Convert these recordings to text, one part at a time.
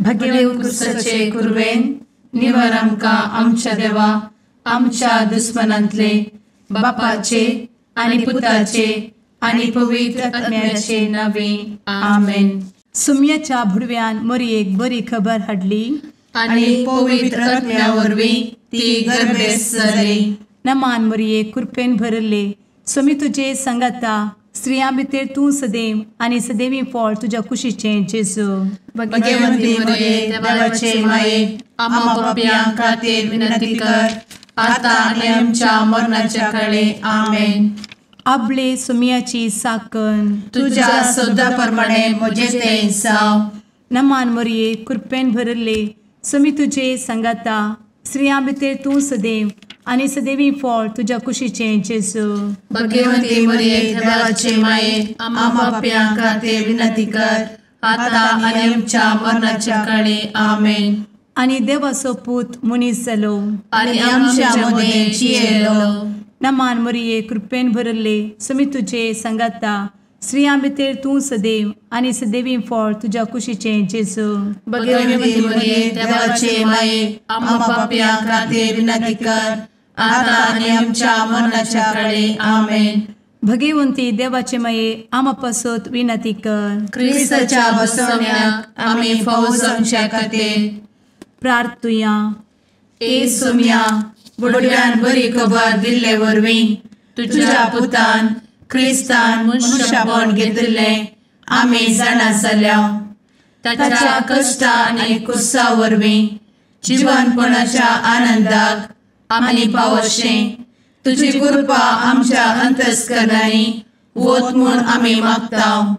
भगेवंत क्रुसाचे कुरवेन निवर आमकां आमच्या देवा आमच्या दुस्मनांतले बापाचे आनी पुताचे आनी पवित्र आत्म्याचे नावे आमेन. सुम्याच्या भुडव्यान मोरयेक बरी खबर हाडली आनी पवित्र आत्म्या वरवीं ती गर्भेस्त जाली. नमान मोरये, कृपेन भरले, स्वामी तुजे संगाता, स्त्रियां भितर तूं सदैव आनी सदैवी फळ तुज्या कुशीचें जेजू. भगवंती मोरये, देवाचे माये, आम्हा पापयां खातीर विनंती कर आता आनी आमच्या मरणाच्या काळे आमेन. आपले सुम्याची साकन तुज्या सदा प्रमाणे म्हजें तें जावं. नमान मोरये, कृपेन भरले, स्वामी तुजे संगाता, स्त्रियां भितर तूं सदैव आनी सदैवी फळ तुज्या कुशीचें जेजू. भगवंती मोरये, देवाचे माये, आम्हा पापयां खातीर विनंती कर आता आनी आमच्या मरणाच्या काळे आमेन. आनी देवाचो पूत मनीस जालो आनी आमच्या मदें जियेलो. नमान मोरये, कृपेन भरले, स्वामी तुजे संगाता, स्त्रियां भितर तूं सदैव आनी सदैवी फळ तुज्या कुशीचें जेजू. भगवंती मोरये, देवाचे माये, आम्हा पापयां खातीर विनंती कर आता आनी आमच्या मरणाच्या काळे आमेन. भगवंती देवाचे माये, आम्हा पासत विनंती कर. क्रिस्ताच्या बसवण्याक आमी फावो जावच्या खातीर प्रार्थुया. ए सुम्या, बुडव्यान बरी खबर दिल्ले वरवीं तुज्या पुतान क्रिस्तान मनुष्यपण घेतिल्लें आमी जाणा जाल्या. ताच्या कश्टा आनी कुर्सा वरवीं जिवनपणाच्या आनंदाक आमी पावशें तुजी कृपा आमच्या अंतस्करणांनी वत म्हूण आमी मागता.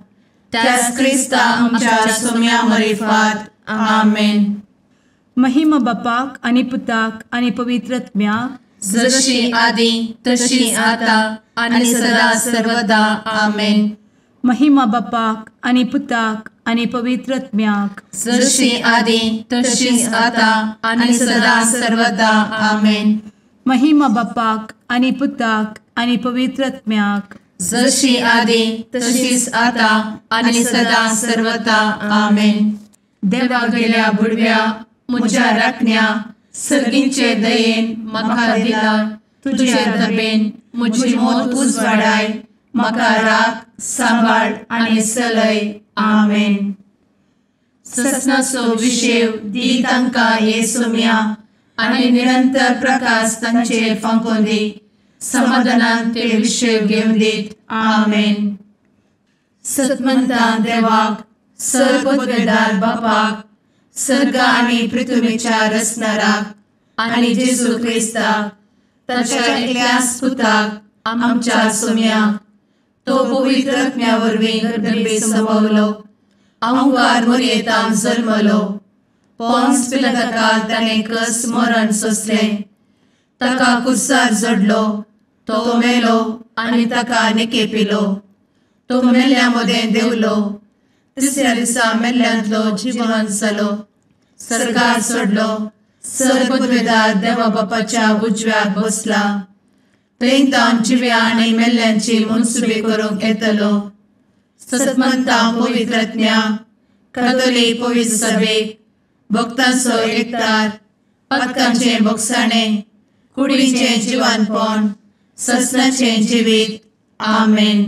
त्याच क्रिस्ता आमच्या सुम्या मरिफात आमेन. महिमा बापाक आनी पुताक आनी पवित्र आत्म्याक, जशी आदी तशी आता आनी सदा सर्वदा आमेन. महिमा बापाक आनी पुताक आनी पवित्र आत्म्याक, जशी आदी तशी आता आनी सदा सर्वदा आमेन. महिमा बापाक आनी पुताक आनी पवित्र आत्म्याक, जशी आदी तशीच आता आनी सदा सर्वदा आमेन. देवा गेल्या बुडव्या म्हज्या राखण्या सर्गींचे दयेन म्हाका दिला तुजे दबेन म्हजी मोत उजवाडाय म्हाका राख सांबाळ आनी सलय आमेन. ससनाचो विशेव दी तांकां हे सुम्या आनी निरंतर प्रकाश तांचेर फांकोवन दी समाधानान ते विशेव घेवन दीत आमेन. सतमंता देवाक सर्वपदवेदार बापाक सर्ग आनी पृथ्वीच्या रचणाराक आनी जेजू क्रिस्ताक ताच्या एकल्याच पुताक आमच्या सुम्याक तो पवित्र आत्म्या वरवीं गर्भे संभवलो अहंकार मोरयेतान जल्मलो पोन्स पिलाताकाल ताणें कस मरण सोंसलें ताका कुर्सार जडलो तो मेलो आनी ताका निकेपिलो तो मेल्ल्या मदें देंवलो तिसऱ्या दिसा मेल्ल्यांतलो जिवन जालो सर्गार सोडलो सर्वपदवेदार देवा बापाच्या उजव्याक बसला थंय तावन जिव्या आनी मेल्ल्यांची मनसुबी करूंक येतलो. सतमंता पवित्र आत्म्या कातोलीक पवित्र सभेक भक्तांचो एकतार पातकांचें भोगसाणें कुडीचें जिवानपण ससनाचें जिवीत आमेन.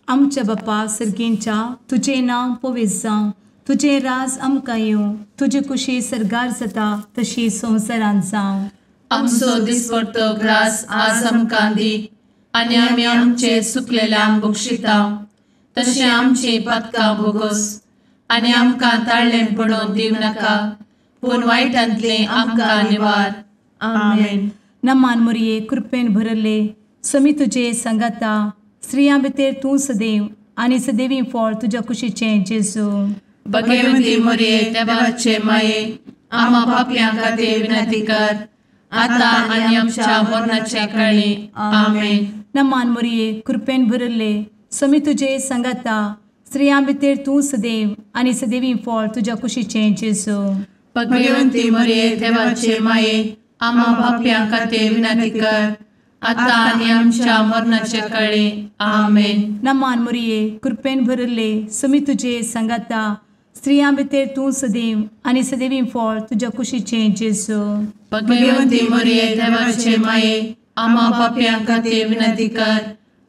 आमच्या बापा सर्गींच्या, तुजें नांव पवित्र जावं, तुजें राज आमकां येवं, तुजी कुशी सर्गार जाता तशी संवसारांत जावं. आमचो दिसपडतो ग्रास आज आमकां दी आनी आमी आमचे सुकलेल्यांक बक्षिता तशें आमची पातकां भोगोस आनी आमकां ताळ्ळें पडोवन दिवं नाका पूण वायटांतलें आमकां निवार आमेन. नमान मोरये, कृपेन भरले, स्वामी तुजे संगाता, स्त्रियां भितर तूं सदैव आनी सदैवी फळ तुज्या कुशीचें जेजू. भगवंती मोरये, देवाचे माये, आम्हा पापयां खातीर विनंती कर आता आनी आमच्या मरणाच्या काळी आमेन. नमान मोरये, कृपेन भरले, स्वामी तुजे संगाता, स्त्रियां भितर तूं सदैव आनी सदैवी फळ तुज्या कुशीचें जेजू. भगवंती मोरये, देवाचे माये, आम्हा पापयां खातीर विनंती कर आता आनी आमच्या मरणाच्या काळी आमेन. नमान मोरये, कृपेन भरले, स्वामी तुजे संगाता, स्त्रियां भितर तूं सदैव आनी सदैवी फळ तुज्या कुशीचें जेजू। भगवंती मरिये देवाचे माये, आम्हा पाप्यां खातीर विनंती कर,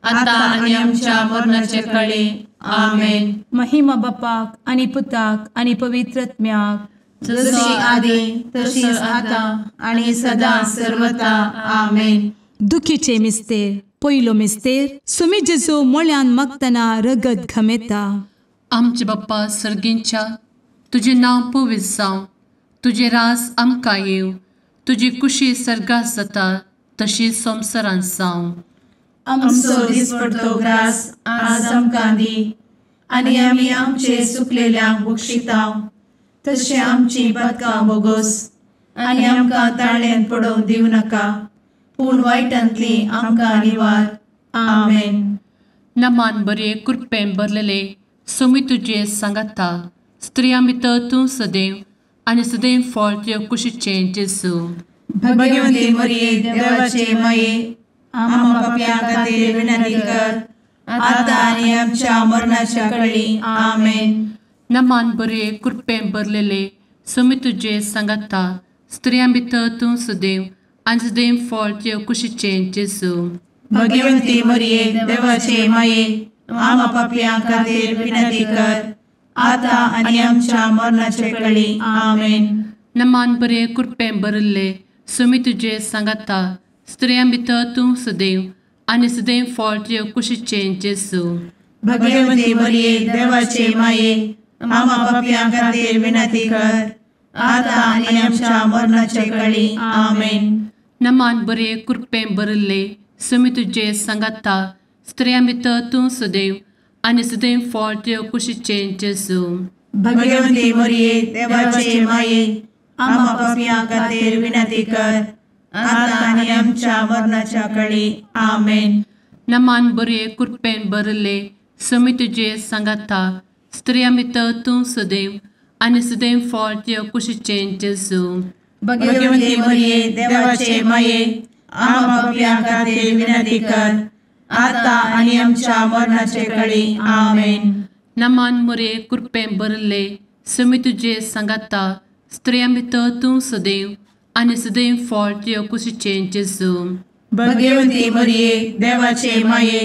आतां आनी आमच्या मरणाचे कळे। आमेन। महिमा बापाक आनी पुताक आनी पवित्र आत्म्याक, जशी आदी तशीच आतां आनी सदां सर्वता। आमेन। दुखीचे मिस्तेर। पयलो मिस्तेर, सुमी जेजू मोळ्यान मागतना रगत घमेता। आमचे बाप्पा सर्गींच्या, तुजें नांव पवित्र जावं, तुजें राज आमकां येवं, तुजी कुशी सर्गात जाता तशी संवसारांत जावं। आमचो दिसपडतो ग्रास आज आमकां दी, आनी आमी आमचे सुकलेल्यांक बक्षितांव, तशें आमची पातकां बोगोस, आनी आमकां ताळ्यांत पडोवंक दिवं नाका, पूण वायटांतली आमकां निवार। आमेन। नमान बरे कृपेन भरलेले, सोमी तुजे सांगाता, स्त्रियां भितर तूं सदैव आनी सदैव फळ तुज्या कुशीचें जेजू। भगवंती मरिये देवाचे माये, आम्हा पाप्यां खातीर विनंती कर, आतां आनी आमच्या मरणाच्या कळी। आमेन। नमान बरे कृपेन भरलेले, सोमी तुजे सांगाता, स्त्रियां भितर तूं सदैव आनी सदैव फळ तुज्या कुशीचें जेजू। भगवंती मरिये देवाचे माये, आम्हा पाप्यां खातीर विनंती कर, आतां आनी आमच्या मरणाचे कळी। आमेन। नमान बरे कृपेन भरिल्ले, सोमी तुजे सांगाता, स्त्रियां भितर तूं सदैव आनी सदैव फळ तुज्या कुशीचें जेजू। भगवंती मरिये देवाचे माये, आम्हा पाप्यां खातीर विनंती कर, आतां आनी आमच्या मरणाचे कळी। आमेन। नमान बरे कृपेन भरिल्ले, सोमी तुजे सांगाता, स्त्रियां भितर तूं सदैव आनी सदैव फळ तुज्या कुशीचें जेजू। भगवंती मरिये देवाचे माये, आम्हा पाप्यां खातीर विनंती कर, आतां आनी आमच्या मरणाच्या कळी। आमेन। नमान बरे कृपेन भरिल्ले, सोमी तुजे सांगाता, स्त्रियां भितर तूं सदैव आनी सदैव फळ तुज्या कुशीचें जेजू। भगवंती मरिये देवाचे माये, आम्हा पाप्यां खातीर विनंती कर, आतां आनी आमच्या मरणाचे कळी। आमेन। नमान मरिये कृपेन भरिल्ले, सोमी तुजे सांगाता, स्त्रियां भितर तूं सदैव आनी सदैव फळ तुज्या कुशीचें जेजू। भगवंती मरिये देवाचे माये,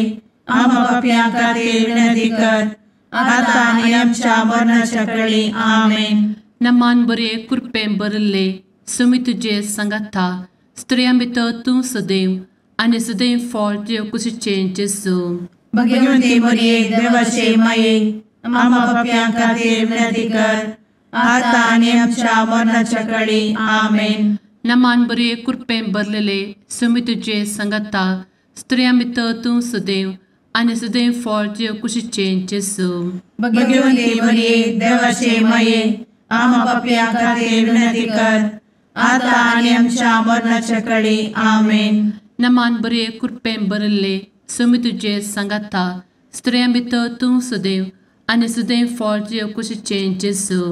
आम्हा पाप्यां खातीर विनंती कर, आतां आनी आमच्या मरणाच्या कळी। आमेन। नमान बरे कृपेन भरिल्ले, सोमी तुजे सांगाता, स्त्रियां भितर तूं सदैव आनी सदैव फळ तुज्या कुशीचें जेजू। भगवंती मरिये देवाचे माये, आम्हा पाप्यां खातीर विनंती कर, आतां आनी आमच्या मरणाच्या कळी। आमेन। नमान बरे कृपेन भरलेले, सोमी तुजे सांगाता, स्त्रियां भितर तूं सदैव आनी सदैव फळ तुज्या कुशीचें जेजू। भगवंती मरिये देवाचे माये, आम्हा पाप्यां खातीर विनंती कर, आतां आनी आमच्या मरणाच्या कळी। आमेन। नमान बरे कृपेन भरिल्ले, सोमी तुजे सांगाता, स्त्रियां भितर तूं सदैव आनी सदैव फळ तुज्या कुशीचें जेजू।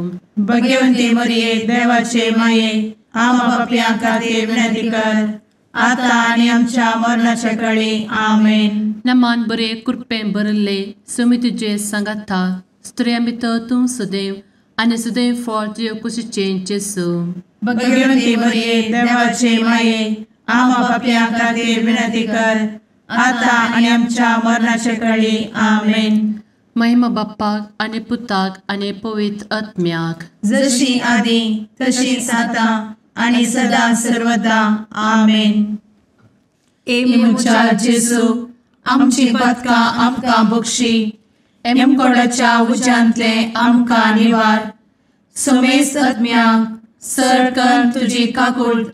भगवंती मरिये देवाचे माये, आम्हा पाप्यां खातीर विनंती कर, आतां आनी आमच्या मरणाच्या कळी। आमेन। नमान बरे कृपेन भरिल्ले, सोमी तुजे सांगाता, स्त्रियां भितर तूं सदैव आनी सदैव फळ तुज्या कुशीचें जेजू। भगवंती मरिये देवाचे माये, आम्हा पाप्यां खातीर विनंती कर, आतां आनी आमच्या मरणाचे कळी। आमेन। महिमा बाप्पाक आनी पुताक आनी पवित्र आत्म्याक, जशी आदी तशीच आतां आनी सदां सर्वदा। आमेन। ए म्हज्या जेजू, आमची पातकां आमकां बक्षी, एमकोडाच्या उज्यांतले आमकां निवार, समेस्त आत्म्यांक सर कर तुजी काकूट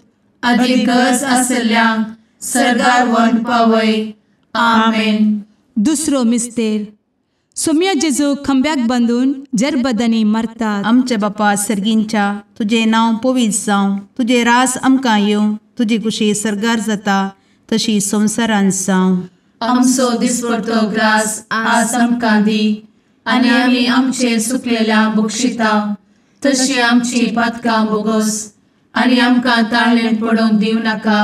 आदी गरज आसल्ल्यांक सर्गार व्हरून पावय। आमेन। दुसरो मिस्तेर, सोम्या जेजू खांब्याक बांदून जरबदांनी मारतात। आमच्या बापा सर्गींच्या, तुजें नांव पवित्र जावं, तुजें राज आमकां येवं, तुजी कुशी सर्गार जाता तशी संवसारांत जावं। आमचो दिसपडतो ग्रास आज आमकां दी, आनी आमी आमचे सुकलेल्यांक बक्षिता, तशी आमची पातकां बोगोस, आनी आमकां ताळ्ळेंत पडोवंक दिवं नाका,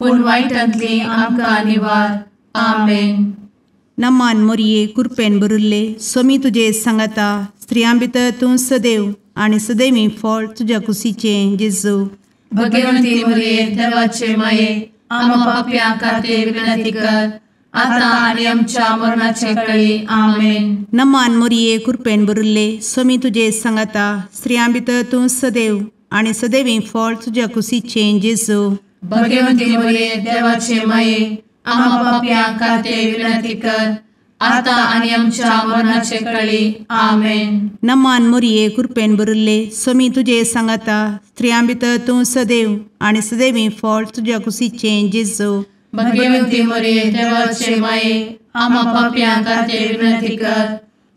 पूण वायटांतली आमकां निवार। आमेन। नमान मोरये कृपेन भरिल्ले, स्वामी तुजे सांगाता, स्त्रियां भितर तूं सदैव आनी सदैवी फळ तुज्या कुशीचें जेजू। भगवंती मरिये देवाचे माये आम्हा पाप्यां खातीर विनंती कर आता आनी आमच्या मरणाचे कळी। आमेन। नमान मोरये कृपेन भरिल्ले स्वामी तुजे सांगाता स्त्रियां भितर तूं सदैव आनी सदैवी फळ तुज्या कुशीचें जेजू। भगवंती मरिये देवाचे माये आम्हा पाप्यां खातीर विनंती कर आता आनी आमच्या मरणाचे कळी। आमेन। नमान मोरये कृपेन भरिल्ले स्वामी तुजे सांगाता स्त्रियां भितर तूं सदैव आनी सदैवी फळ तुज्या कुशीचें जेजू। भगवंती मरिये देवाचे माये आम्हा पाप्यां खातीर विनंती कर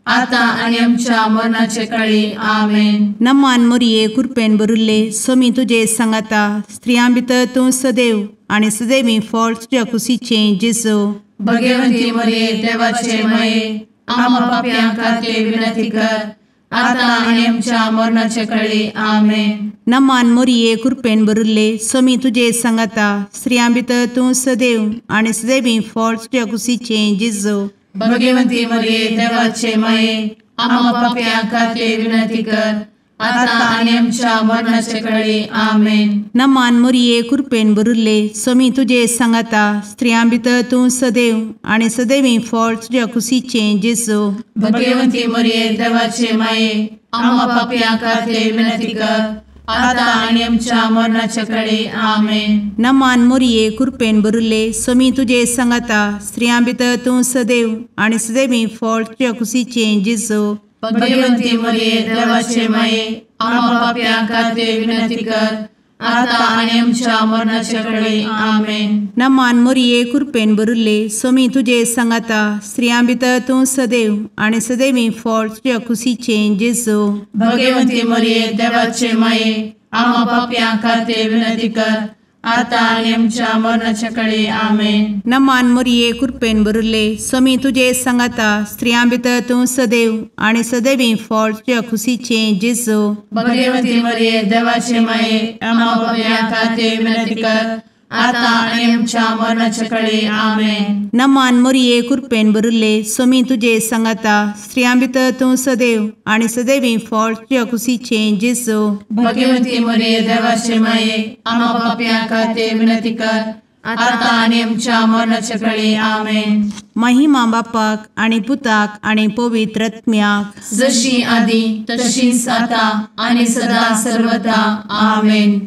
आता आनी आमच्या मरणाचे कळी। आमेन। नमान मोरये कृपेन भरिल्ले स्वामी तुजे सांगाता स्त्रियां भितर तूं सदैव आनी सदैवी फळ तुज्या कुशीचें जेजू। भगवंती मरिये देवाचे माये आम्हा पाप्यां खातीर विनंती कर आता आनी आमच्या मरणाचे कळी। आमेन। नमान मोरये कृपेन भरिल्ले स्वामी तुजे सांगाता स्त्रियां भितर तूं सदैव आनी सदैवी फळ तुज्या कुशीचें जेजू। भगवंती मरिये देवाचे माये आम्हा पाप्यां खातीर विनंती कर आता आनी आमच्या मरणाचे कळी। आमेन। नमान मोरये कृपेन भरिल्ले स्वामी तुजे सांगाता स्त्रियां भितर तूं सदैव आनी सदैवी फळ तुज्या कुशीचें जेजू। भगवंती मरिये देवाचे माये आम्हा पाप्यां खातीर विनंती कर आता आनी आमच्या मरणाचे कळी। आमेन। नमान मोरये कृपेन भरिल्ले स्वामी तुजे सांगाता स्त्रियां भितर तूं सदैव आनी सदैवी फळ तुज्या कुशीचें जेजू। भगवंती मरिये देवाचे माये आम्हा पाप्यां खातीर विनंती कर आता आनी आमच्या मरणाचे कळी। आमेन। नमान मोरये कृपेन भरिल्ले स्वामी तुजे सांगाता स्त्रियां भितर तूं सदैव आनी सदैवी फळ तुज्या कुशीचें जेजू। भगवंती मरिये देवाचे माये आम्हा पाप्यां खातीर विनंती कर आता आनी आमच्या मरणाचे कळी। आमेन। नमान मोरये कृपेन भरिल्ले स्वामी तुजे सांगाता स्त्रियां भितर तूं सदैव आनी सदैवी फळ तुज्या कुशीचें जेजू। भगवंती मरिये देवाचे माये आम्हा पाप्यां खातीर विनंती कर आता आनी आमच्या मरणाचे कळी। आमेन। नमान मोरये कृपेन भरिल्ले स्वामी तुजे सांगाता स्त्रियां भितर तूं सदैव आनी सदैवी फळ तुज्या कुशीचें जेजू। भगवंती मरिये देवाचे माये आम्हा पाप्यां खातीर विनंती कर आता आनी आमच्या मरणाचे कळी। आमेन। महिमा बापाक आनी पुताक आनी पवित्र आत्म्याक जशी आदी तशीच आता आनी सदा सर्वदा। आमेन।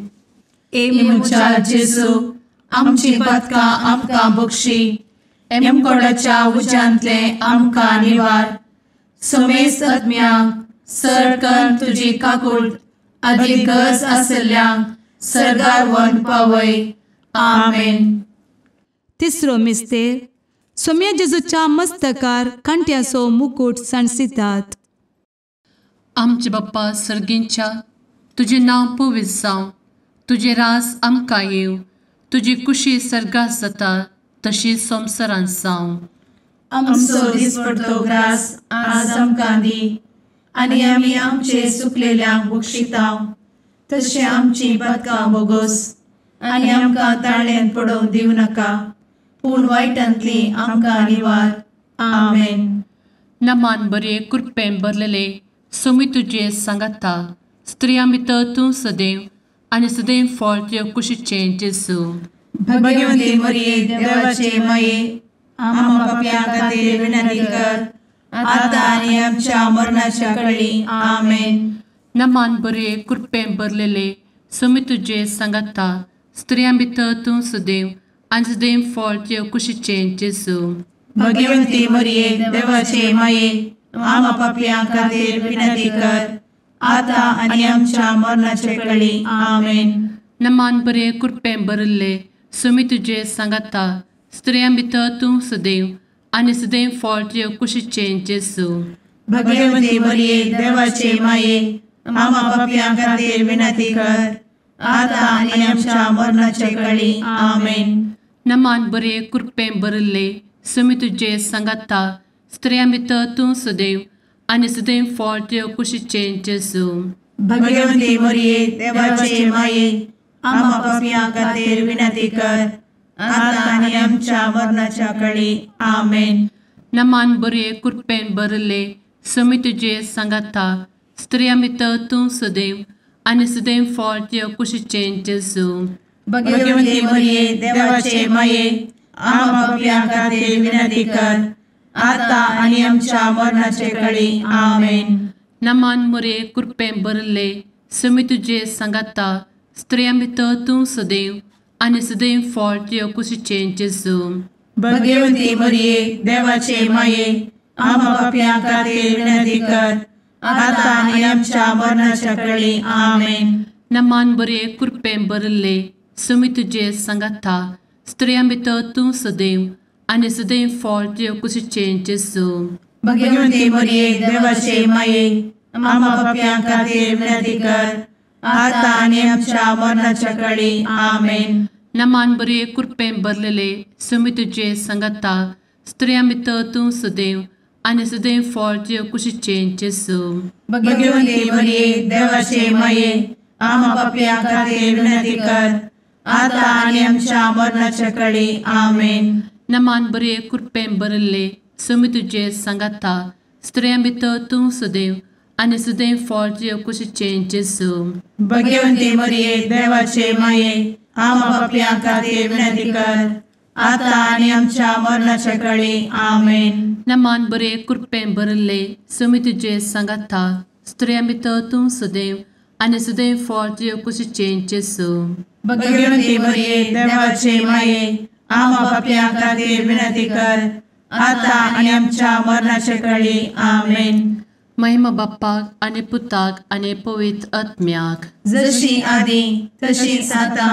ए म्हज्या जेजू आमची पातकां आमकां बक्षी एमकोडाच्या उज्यांतले आमकां निवार समेस्त आत्म्यांक सरकन तुजी काकूट आदी गरज आशिल्ल्यांक सर्गार व्हरून पावय। आमेन। तिसरो मिस्तेर सोम्या जेजूच्या मस्तकार कांट्याचो मुकूट सांडसितात। आमचे बाप्पा सर्गींच्या तुजें नांव पवित्र जावं, तुजें राज आमकां येवं, तुजी कुशी सर्गात जाता तशी संवसारांत जावं। आमचो दिसपडतो ग्रास आज आमकां दी आनी आमी आमचे चुकलेल्यांक बक्षिता तशें आमची पातकां बोगोस आनी आमकां ताळ्यांत पडोवंक दिवं नाका पूण वायटांतली आमकां निवार। आमेन। नमान बरे कृपेन भरलेले स्वामी तुजे सांगाता स्त्रियां भितर तूं सदैव आनी सदैव फळ तुज्या कुशीचें जेजू। भगवंती मरिये देवाचे माये आम्हा पाप्यां खातीर विनंती कर आता आनी आमच्या मरणाच्या कळी। आमेन। नमान बरे कृपेन भरलेले स्वामी तुजे सांगाता स्त्रियां भितर तूं सदैव आनी सदैव फळ तुज्या कुशीचें जेजू। भगवंती मरिये देवाचे माये आम्हा पाप्यां खातीर विनंती कर आता आनी आमच्या मरणाचे कळी। आमेन। नमान बरे कृपेन भरिल्ले स्वामी तुजे सांगाता स्त्रियां भितर तूं सदैव आनी सदैव फळ तुज्या कुशीचें जेजू। भगवंती मरिये देवाचे माये आम्हा पाप्यां खातीर विनंती कर आता आनी आमच्या मरणाचे कळी। आमेन। नमान बरे कृपेन भरिल्ले स्वामी तुजे सांगाता स्त्रियां भितर तूं सदैव आनी सदैव फळ तुज्या कुशीचें जेजू। भगवंती मरिये देवाचे माये आम्हा पाप्यां खातीर विनंती कर आता आनी आमच्या मरणाच्या कळी। आमेन। नमान बरे कृपेन भरिल्ले समी तुजे सांगाता, स्त्रियां भितर तूं सदैव आनी सदैव फळ तुज्या कुशीचें जेजू. भगवती मरिये, देवाचे माये, आम्हा पाप्यां खातीर विनंती कर, आता आनी आमच्या मरणाचे कळी. आमेन. नमान मोरये, कृपेन भरिल्ले, समी तुजे सांगाता, स्त्रियां भितर तूं सदैव आनी सदैव फळ तुज्या कुशीचें जेजू. भगवती मरिये, देवाचे माये, आम्हा पाप्यां खातीर विनंती कर, आता आनी आमच्या मरणाच्या कळी. आमेन. नमान बरे, कृपेन भरिल्ले, समी तुजे सांगाता, स्त्रियां भितर तूं सदैव आनी सदैव फळ तुज्या कुशीचें जेजू. भगवती मरिये, देवाचे माये, आम्हा पाप्यां खातीर विनंती कर, आता आनी आमच्या मरणाच्या कळी. आमेन. नमान बरे, कृपेन भरलेले, समी तुजे सांगाता, स्त्रियां भितर तूं सदैव आनी सदैव फळ तुज्या कुशीचें जेजू. भगवती मरिये, देवाचे माये, आम्हा पाप्यां खातीर विनंती कर, आता आनी आमच्या मरणाच्या कळी. आमेन. नमान बरे, कृपेन भरिल्ले, समी तुजे सांगाता, स्त्रियां भितर तूं सदैव आनी सदैव फळ तुज्या कुशीचें जेजू. भगवती मरिये, देवाचे माये, आम्हा पाप्यां खातीर विनंती कर, आता आनी आमच्या मरणाच्या कळी. आमेन. नमान बरे, कृपेन भरिल्ले, समी तुजे सांगाता, स्त्रियां भितर तूं सदैव आनी सदैव फळ तुज्या कुशीचें जेजू. भगवती मरिये, देवाचे माये, आम्हा पाप्यां खातीर विनंती कर, आता आनी आमच्या मरणाच्या कळी. आमेन. महिमा बाप्पाक आनी पुताक आनी पवित्र आत्म्याक, जशी आदी तशीच आता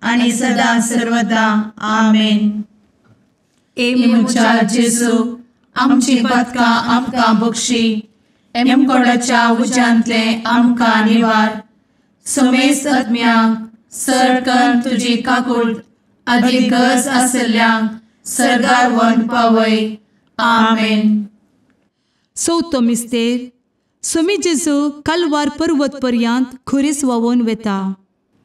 आनी सदा सर्वदा. आमेन. ए म्हज्या जेजू, आमची पातकां आमकां बक्षी, एमकोडाच्या उज्यांतले आमकां निवार, समेस्त आत्म्यांक सरकन तुजी काकूट आदी गरज आशिल्ल्यांक सर्गार व्हरून पावय. आमेन. चवथो मिस्तेर. समी जेजू कालवार पर्वत पर्यंत खुरीस व्हांवून वेता.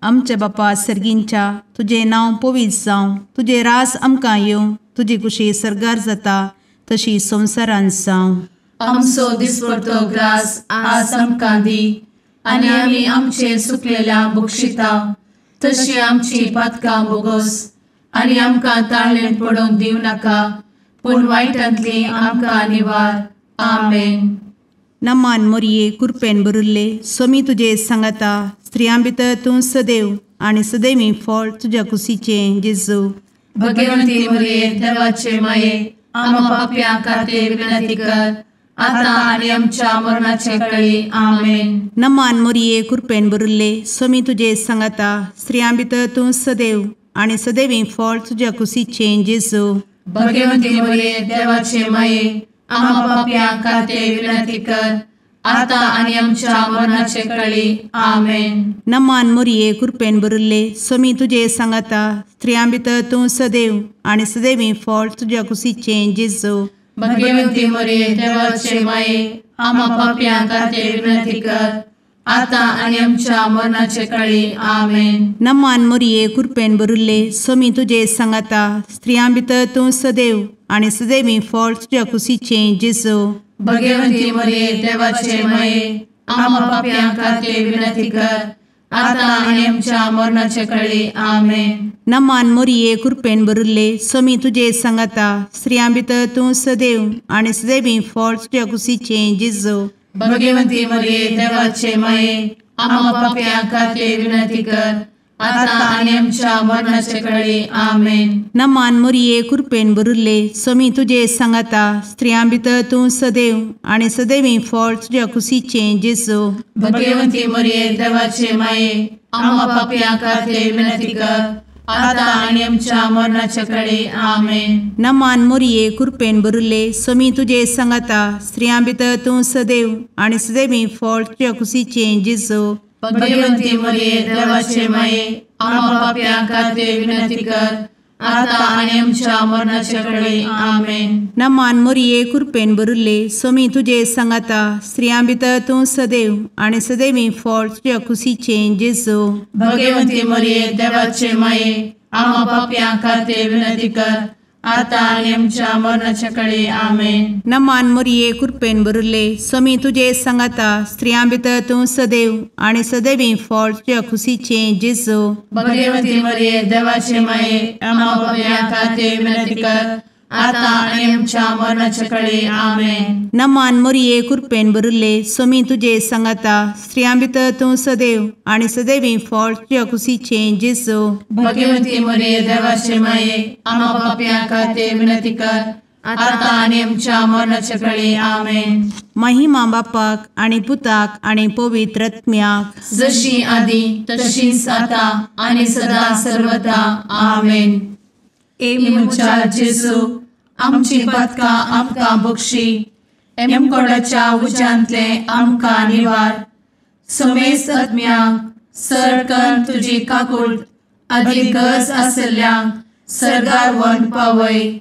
आमच्या बापा सर्गींच्या, तुजें नांव पवित्र जावं, तुजें राज आमकां येवं, तुजी कुशी सर्गार जाता तशी संवसारांत जावं. आमचो दिसपडतो ग्रास आज आमकां दी, आनी आमी आमचे सुकलेल्या बक्षिता तशी आमची पातकां बोगोस, आनी आमकां ताळेन पडोवंक दिवं नाका, पूण वायटांतली आमकां निवार. आमेन. नमान मोरये, कृपेन भरिल्ले, समी तुजे सांगाता, स्त्रियां भितर तूं सदैव आनी सदैवी फळ तुज्या कुशीचें जेजू. भगवती मरिये, देवाचे माये, आम्हा पाप्यां खातीर विनंती कर, आता आनी आमच्या मरणाचे कळी. आमेन. नमान मोरये, कृपेन भरिल्ले, समी तुजे सांगाता, स्त्रियां भितर तूं सदैव आनी सदैवी फळ तुज्या कुशीचें जेजू. भगवती मरिये, देवाचे माये, आम्हा पाप्यां खातीर विनंती कर, आता आनी आमच्या मरणाचे कळी. आमेन. नमान मोरये, कृपेन भरिल्ले, समी तुजे सांगाता, स्त्रियां भितर तूं सदैव आनी सदैवी फळ तुज्या कुशीचें जेजू. भगवती मरिये, देवाचे माये, आम्हा पाप्यां खातीर विनंती कर, आता आनी आमच्या मरणाचे कळी. आमेन. नमान मोरये, कृपेन भरिल्ले, समी तुजे सांगाता, स्त्रियां भितर तूं सदैव आनी सदैवी फळ तुज्या कुशीचें जेजू. भगवती मरिये, देवाचे माये, आम्हा पाप्यां खातीर विनंती कर, आता आनी आमच्या मरणाचे कळी. आमेन. नमान मोरये, कृपेन भरिल्ले, समी तुजे सांगाता, स्त्रियां भितर तूं सदैव आनी सदैवी फळ तुज्या कुशीचें जेजू. भगवती मरिये, देवाचे माये, आम्हा पाप्यां खातीर विनंती कर, आता आनी आमच्या मरणाचे कळी. आमेन. नमान मोरये, कृपेन भरिल्ले, समी तुजे सांगाता, स्त्रियां भितर तूं सदैव आनी सदैवी फळ तुज्या कुशीचें जेजू. भगवती मरिये, देवाचे माये, आम्हा पाप्यां खातीर विनंती कर, आता आनी आमच्या मरणाच्या कळी. आमेन. नमान मोरये, कृपेन भरिल्ले, समी तुजे सांगाता, स्त्रियां भितर तूं सदैव आनी सदैवी फळ तुज्या कुशीचें जेजू. भगवती मरिये, देवाचे माये, आम्हा पाप्यां खातीर विनंती कर, आता आनी आमच्या मरणाच्या कळी. आमेन. नमान मोरये, कृपेन भरिल्ले, समी तुजे सांगाता, स्त्रियां भितर तूं सदैव आनी सदैवी फळ तुज्या कुशीचें जेजू. भगवती मरिये, देवाचे माये, आम्हा पाप्यां खातीर विनंती कर, आतां आनी आमच्या मरणाच्या कळे. आमेन. नमान मोरये कृपेन भरिल्ले स्वामी तुजे सांगाता, स्त्रियां भितर तूं सदैव आनी सदैवी फळ तुज्या खुशीचें जेजू. भगवती मरिये देवाचे माये, आम्हा पाप्यां खातीर विनंती कर, आतां आनी आमच्या मरणाच्या कळे. आमेन. नमान मोरये कृपेन भरिल्ले स्वामी तुजे सांगाता, स्त्रियां भितर तूं सदैव आनी सदैवी फळ तुज्या खुशीचें जेजू. भगवती मरिये देवाचे माये, आम्हा पाप्यां खातीर विनंती कर, आतां आनी आमच्या मरणाच्या कळे. आमेन. महिमा बापाक आनी पुताक आनी पवित्र आत्म्याक, जशी आदी तशीच आतां आनी सदा सर्वदा. आमेन. ए म्हज्या जेजू, आमची पातकां आमकां बक्षी, एमकोडाच्या उज्यांतले आमकां निवार, समेस्त आत्म्यांक सरकन तुजी काकूट आदी गरज आसल्ल्यांक सर्गार व्हरून पावय.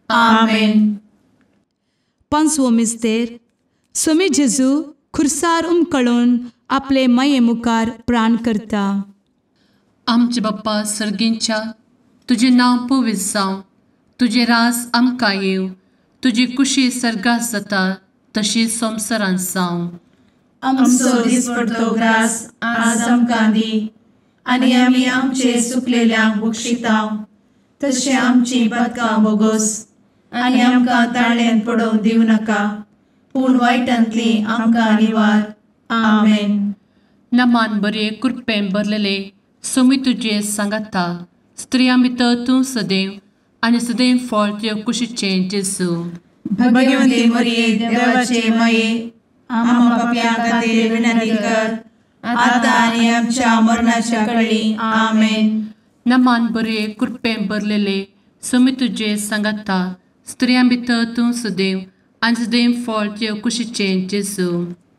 आमेन. पांचवो मिस्तेर. स्वामी जेजू खुर्सार उमकळून आपले माये मुखार प्राण करता. आमचे बाप्पा सर्गींच्या, तुजें नांव पवित्र जावं, तुजें राज आमकां येवं, तुजी कुशी सर्गात जाता तशी संवसारांत जावं. आमचो दिसपडतो ग्रास आज आमकां दी, आनी आमी आमचे सुकलेल्यांक बक्षितांव, तशें आमची पातकां बोगोस, आनी आमकां ताळ्यांत पडोवंक दिवं नाका, पूण वायटांतली आमकां निवार. आमेन. नमान बरे कृपेन भरलेले स्वामी तुजे सांगाता, स्त्रियां भितर तूं सदैव आनी सदैव फळ तुज्या कुशीचें जेजू. भगवती मरिये देवाचे माये, आम्हा पाप्यां खातीर विनंती कर, आतां आनी आमच्या मरणाच्या कळी. आमेन. नमान बरे कृपेन भरलेले स्वामी तुजे सांगाता, स्त्रियां भितर तूं सदैव आनी सदैव फळ तुज्या कुशीचें जेजू.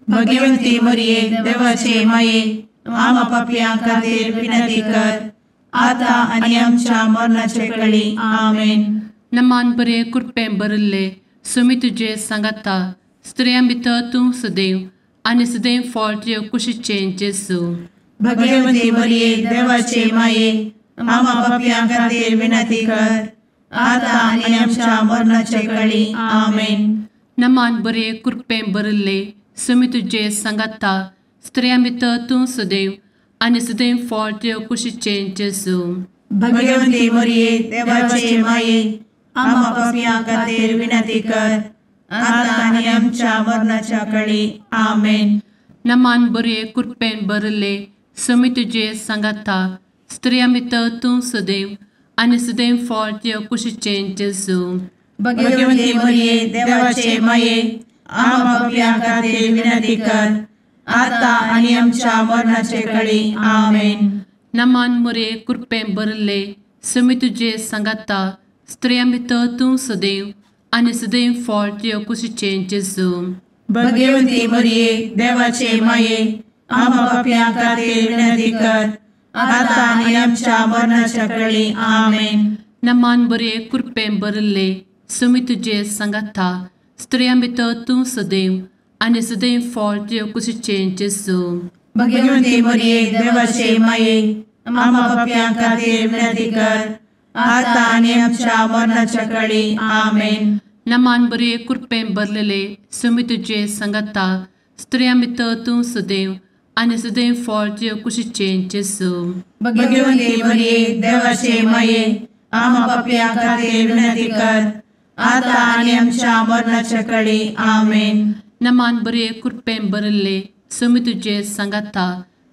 भगवती मरिये देवाचे माये, आम्हा पाप्यां खातीर विनंती कर, आतां आनी आमच्या मरणाच्या कळी. आमेन. नमान बरे कृपेन भरिल्ले स्वामी तुजे सांगाता, स्त्रियां भितर तूं सदैव आनी सदैव फळ तुज्या कुशीचें जेजू. भगवती मरिये देवाचे माये, आम्हा पाप्यां खातीर विनंती कर, आतां आनी आमच्या मरणाच्या कळी. आमेन. नमान बरे कृपेन भरिल्ले स्वामी तुजे सांगाता, स्त्रियां भितर तूं सदैव आनी सदैव फळ तुज्या कुशीचें जेजू. भगवती मरिये देवाचे माये, आम्हा पाप्यां खातीर विनंती कर, आतां आनी आमच्या मरणाच्या कळी. आमेन. नमान बरे कृपेन भरिल्ले स्वामी तुजे सांगाता, स्त्रियां भितर तूं सदैव आनी सदैव फळ तुज्या कुशीचें जेजू. भगवती मरिये देवाचे माये, आम्हा पाप्यां खातीर विनंती कर, आतां आनी आमच्या मरणाचे कळी. आमेन. नमान मरिये कृपेन भरिल्ले स्वामी तुजे सांगाता, स्त्रियां भितर तूं सदैव आनी सदैव फळ तुज्या कुशीचें जेजू. भगवती मरिये देवाचे माये, आम्हा पाप्यां खातीर विनंती कर, आतां आनी आमच्या मरणाच्या कळी. आमेन. नमान बरे कृपेन भरिल्ले स्वामी तुजे सांगाता, स्त्रियां भितर तूं सदैव आनी सदैव फळ तुज्या कुशीचें जेजू. भगवती मरिये देवाचे माये, आम्हा पाप्यां खातीर विनंती कर, आतां आनी आमच्या मरणाच्या कळी. आमेन. नमान बरे कृपेन भरलेले स्वामी तुजे सांगाता, स्त्रियां भितर तूं सदैव आनी सदैव फळ तुज्या कुशीचें जेजू. भगवती मरिये देवाचे माये, आम्हा पाप्यां खातीर विनंती कर, आतां आनी आमच्या मरणाच्या कळी. आमेन. नमान बरे कृपेन भरिल्ले स्वामी तुजे सांगाता,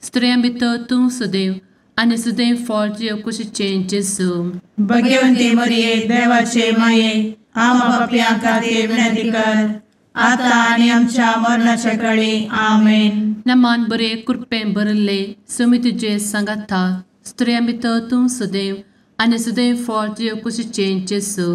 स्त्रियां भितर तूं सदैव आनी सदैव फळ तुज्या कुशीचें जेजू. भगवती मरिये देवाचे माये, आम्हा पाप्यां खातीर विनंती कर, आतां आनी आमच्या मरणाच्या कळी. आमेन. नमान बरे कृपेन भरिल्ले स्वामी तुजे सांगाता, स्त्रियां भितर तूं सदैव आनी सदैव फळ तुज्या कुशीचें जेजू.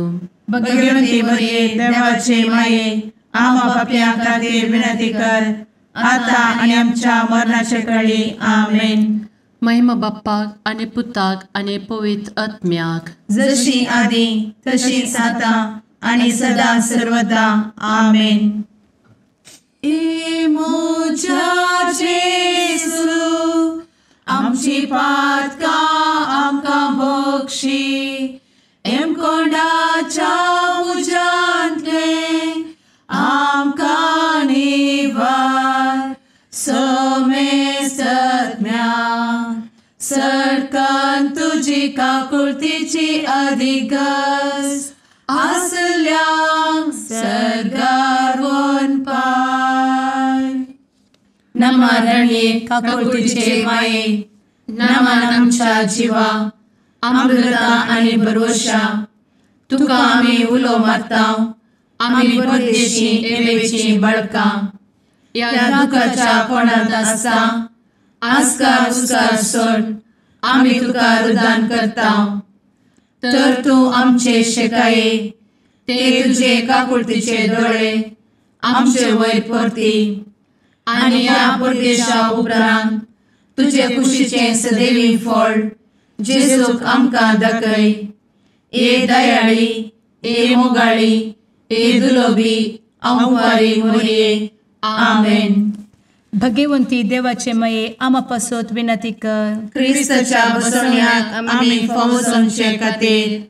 भगवती मरिये देवाचे माये, आम्हा पाप्यां खातीर विनंती कर, आतां आनी आमच्या मरणाच्या कळी. आमेन. महिमा बाप्पाक आनी पुताक आनी पवित्र आत्म्याक, जशी आदी तशीच आतां आनी सदा सर्वदा. आमेन. ए म्हज्या जेजू, आमची पातकां आमकां बक्षी, एमकोंडाच्या कारण तुजी काकुळतीची अधिगस आसल्यांक सर्गार वनपाय. नमा रणये काकुळतीचे माये, नमन आमच्या जिवा, अमृता आनी भरवशा, तुका आमी उलो मारता, आमी परदेशी एवेची बळकां, ह्या दुखाच्या कोणांत आसता आस्कार उस्कार सोड आमी तुका रुदान करता. तर तूं आमचे शेकाये, ते तुजे काकुळतीचे दोळे आमचे वयर परती आनी ह्या परदेशा उपरांत तुजे कुशीचें सदैवी फळ जेजूक आमकां दाखय. ए दयाळी, ए मोगाळी, ए दुलोबी आंवारी मोरये. आमेन. भगवंती देवाचे मये आमा पासत विनंती कर. क्रिस्ताच्या बसवण्याक आमी फावो जावचे खातीर.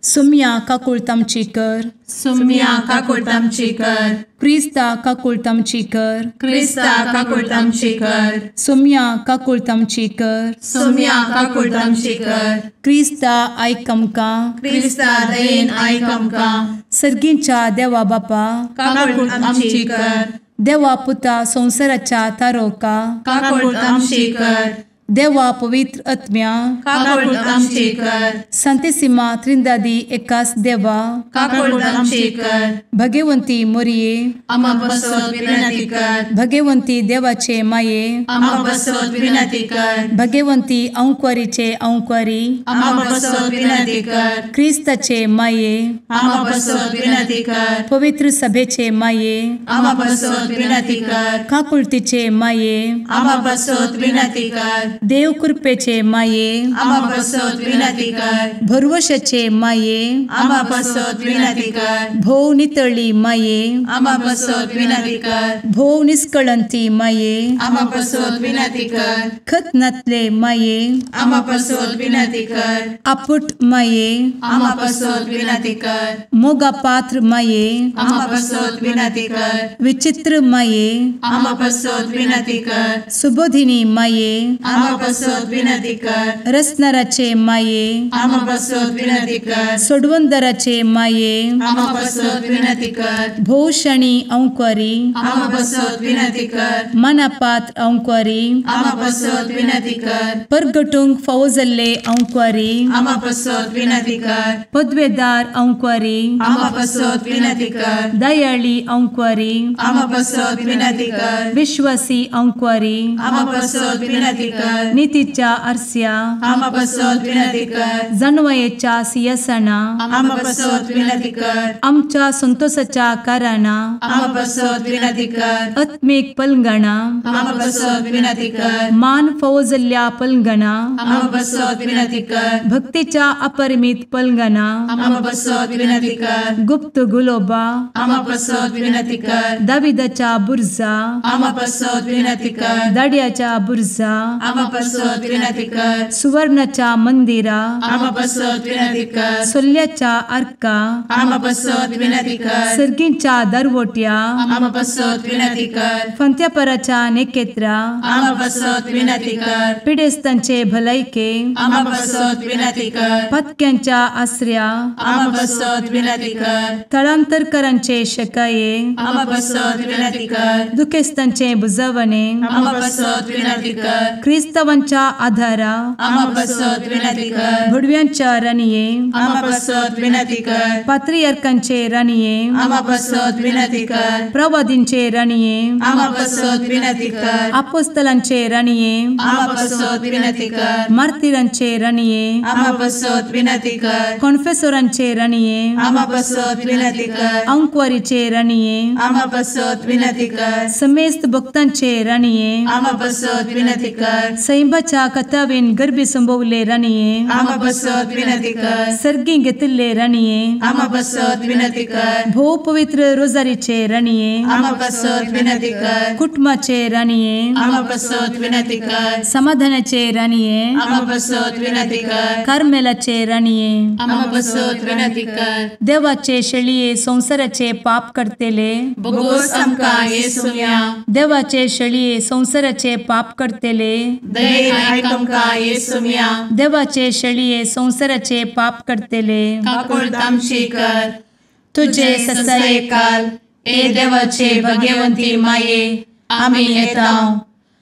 सुम्या काकुळतामची कर. सुम्या काकुळतामची कर. क्रिस्ता काकुळतामची कर. क्रिस्ता काकुळतामची कर. सुम्या काकुळतामची कर. सुम्या काकुळतामची कर. क्रिस्ता आयक आमकां. क्रिस्ता दयेन आयक आमकां. सर्गींच्या देवा बापा काकुळतामची कर. देवा पुता संवसाराच्या तारोका काकुळतामची कर. देवा पवित्र आत्म्या काकुळतामची कर. संतेसिमा त्रिंदादी एकास देवा काकुळतामची कर. भगवंती मोरये आमा पासत विनंती कर. भगवंती देवाचे माये आमा पासत विनंती कर. भगवंती अंकुरीचे अंकुरी आमा पासत विनंती कर. क्रिस्ताचे माये आमा पासत विनंती कर. पवित्र सभेचे माये आमा पासत विनंती कर. काकुळतीचे माये आमा पासत विनंती कर. देव कृपेचे माये आमा पासत विनंती कर. भरवशाचे माये आमा पासत विनंती कर. भोव नितळी माये आमा पासत विनंती कर. भोव निष्कळंती माये आमा पासत विनंती कर. खतनातले माये आमा पासत विनंती कर. आपुट माये आमा पासत विनंती कर. मोगा पात्र माये आमा पासत विनंती कर. विचित्र माये आमा पासत विनंती कर. सुबोधिनी माये आमा पासत विनंती कर. रसनाराचे माये आमा पासत विनंती कर. सोडवंदराचे माये आमा पासत विनंती कर. भोवशणी अंकुरी आमा पासत विनंती कर. मनापात्र अंकुरी आमा पासत विनंती कर. परगटूंक फावो जाल्ले अंकुरी आमा पासत विनंती कर. पदवेदार अंकुरी आमा पासत विनंती कर. दयाळी अंकुरी आमा पासत विनंती कर. विश्वासी अंकुरी आमा पासत विनंती कर. नितीच्या आरस्या आमा पासत विनंती कर. जानवयेच्या सिंहासना आमा पासत विनंती कर. आमच्या संतोषाच्या कारणा आमा पासत विनंती कर. आत्मीक पलंगणा आमा पासत विनंती कर. मान फावो जाल्ल्या पलंगणा आमा पासत विनंती कर. भक्तीच्या अपरिमित पलंगणा आमा पासत विनंती कर. गुप्त गुलोबा आमा पासत विनंती कर. दाविदाच्या बुर्जा आमा पासत विनंती कर. दाड्याच्या बुर्जा आमा पासत विनंती कर. सुवर्णाच्या मंदिरा आमा पासत विनंती कर. सोल्ल्याच्या आर्का आमा पासत विनंती कर. सर्गींच्या दरवट्या आमा पासत विनंती कर. फंत्यापराच्या नेकेत्रा आमा पासत विनंती कर. पिडेस्तांचे भलायके आमा पासत विनंती कर. पत्क्यांच्या आसऱ्या आमा पासत विनंती कर. थळांतरकरांचे शकाये आमा पासत विनंती कर. दुखेस्तांचे बुजवणे आमा पासत विनंती कर. क्रिस्तावांच्या आधारा आमा पासत विनंती कर. भडव्यांच्या राणये आमा पासत विनंती कर. पात्रियार्कांचे राणये आमा पासत विनंती कर. प्रवादींचे राणये आमा पासत विनंती कर. आपोस्तलांचे राणये आमा पासत विनंती कर. मार्तिरांचे राणये आमा पासत विनंती कर. कॉन्फेसोरांचे राणये आमा पासत विनंती कर. अंकुवारीचे राणये आमा पासत विनंती कर. समेस्त भक्तांचे राणये आमा पासत विनंती कर. सैंबाच्या कथावेन गर्भी संभवले राणये आमा पासत विनंती कर. सर्गी घेतिल्ले राणये आमा पासत विनंती कर. भोव पवित्र रोजारीचे राणये आमा पासत विनंती कर. कुटुंबाचे राणये आमा पासत विनंती कर. समाधानाचे राणये आमा पासत विनंती कर. कार्मेलाचे राणये आमा पासत विनंती कर. देवाचे शेळये संवसाराचे पाप करतेले बोगोस आमकां येसुम्या देवाचे शेळये संवसाराचे पाप करतेले दयेन आयक आमकां येसुम्या। देवाचे शेळये संवसाराचे पाप करतले काकूळत आमची कर। तुजे ससायेकाल ए देवाचे भगवंती माये आमी येता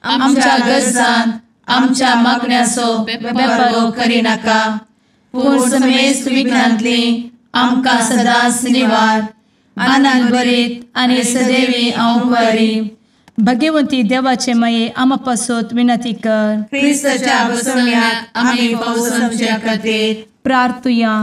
आमच्या गरजांत आमच्या मागण्याचो बेपर्वो करिनाका पूण समेस्त विघ्नांतली आमकां सदांच निवार। आनंद भरीत आनी सदैवी अंकुरी। भगवंती देवाचे माये आमा पासत विनंती कर। क्रिस्ताच्या बसवण्याक आमी फावो समच्या खातीर प्रार्थुया।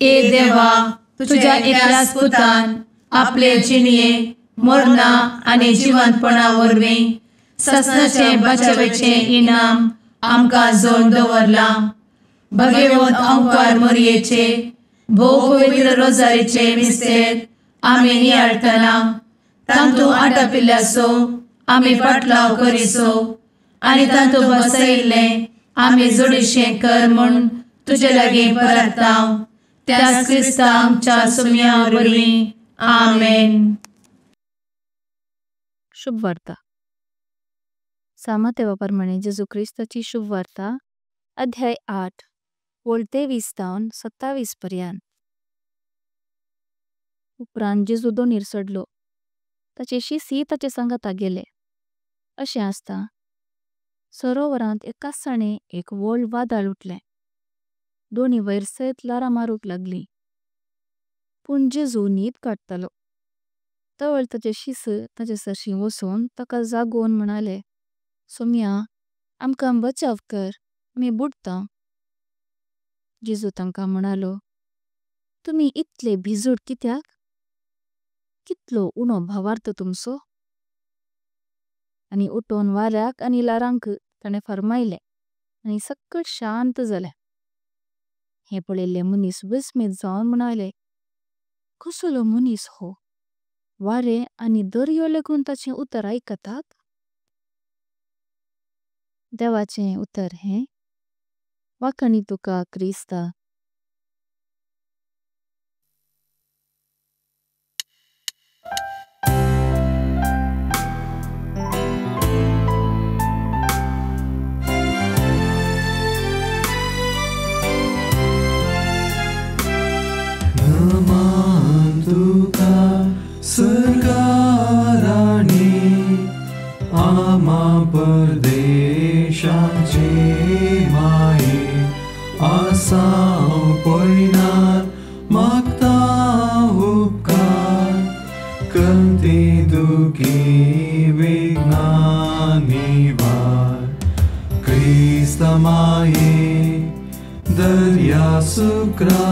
ए देवा तुझ्या एकल्याच पुतान आपले जिणये मरणा आनी जिवंतपणा वरवीं ससनाचे बचावेचे इनाम आमकां जोड दवरलां। भगवंत अंकार मोरयेचे भोव पवित्र रोजारीचे मिस्तेर आमी नियाळटना तांतू आटापिल्ल्याचो आमी पाटलाव करिसो आनी तांतू बसयिल्लें आमी जोडीशें कर म्हूण तुजे लागीं परता त्याच क्रिस्ता आमच्या सुम्या वरवीं आमेन। शुभवार्ता। सामातेवा परमाणे जेजू क्रिस्ताची शुभवार्ता अध्याय 8 वळ 23 तावन 27 पर्यंत। उपरांत जेजू दोनीर चडलो ताचे शिसी ताचे संगाता गेले। अशें आसता सरोवरांत एकासाणे एक व्हड वादळ उठलें। दोनी वयर सयत लारां मारूंक लागली पूण जेजू न्हीद काडटालो। तवळ ताचे शिस ताचे सरशीं वचून ताका जागोवन म्हणाले, सोम्या आमकां बचाव कर, आमी बुडता। जेजू तांकां म्हणालो, तुमी इतले भिजूड कित्याक? कितलो उणो भावार्थ तुमचो? आनी उठोन वाऱ्याक आनी लारांक ताणें फर्मायलें आनी सगळें शांत जालें। हें पळयल्ले मनीस विस्मित जावन म्हणाले, कसलो मनीस हो, वारें आनी दर्यो लागून ताचें उतर आयकतात? देवाचें उतर हें वाखाणी तुका क्रिस्ता। सरकाराणी आमा परदेशाचे माये आसाव पयनार मागता उपकार कंती दुखी विघ्ना निवार क्रिस्त माये दर्या सुक्रा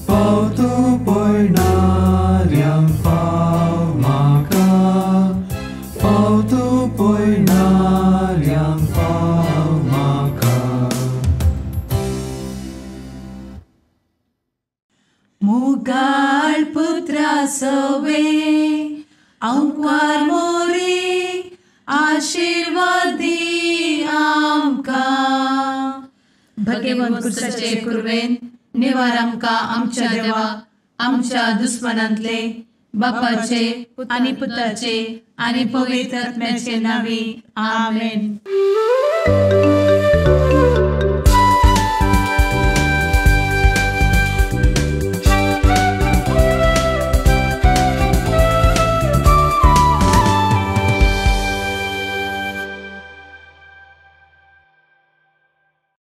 पावतो पयणाऱ्यांक पाव म्हाका पावतो पयणाऱ्यांक पाव म्हाका। मुगाळ पुत्रा सवे अंकुर मोरे आशीर्वाद दी आमकां। भगवंत क्रिस्ताचे कुरवेन निवार आमकां आमच्या देवा आमच्या दुस्मनांतले बापाचे आनी पुताचे आनी पवित्र आत्म्याचे नांवी आमेन।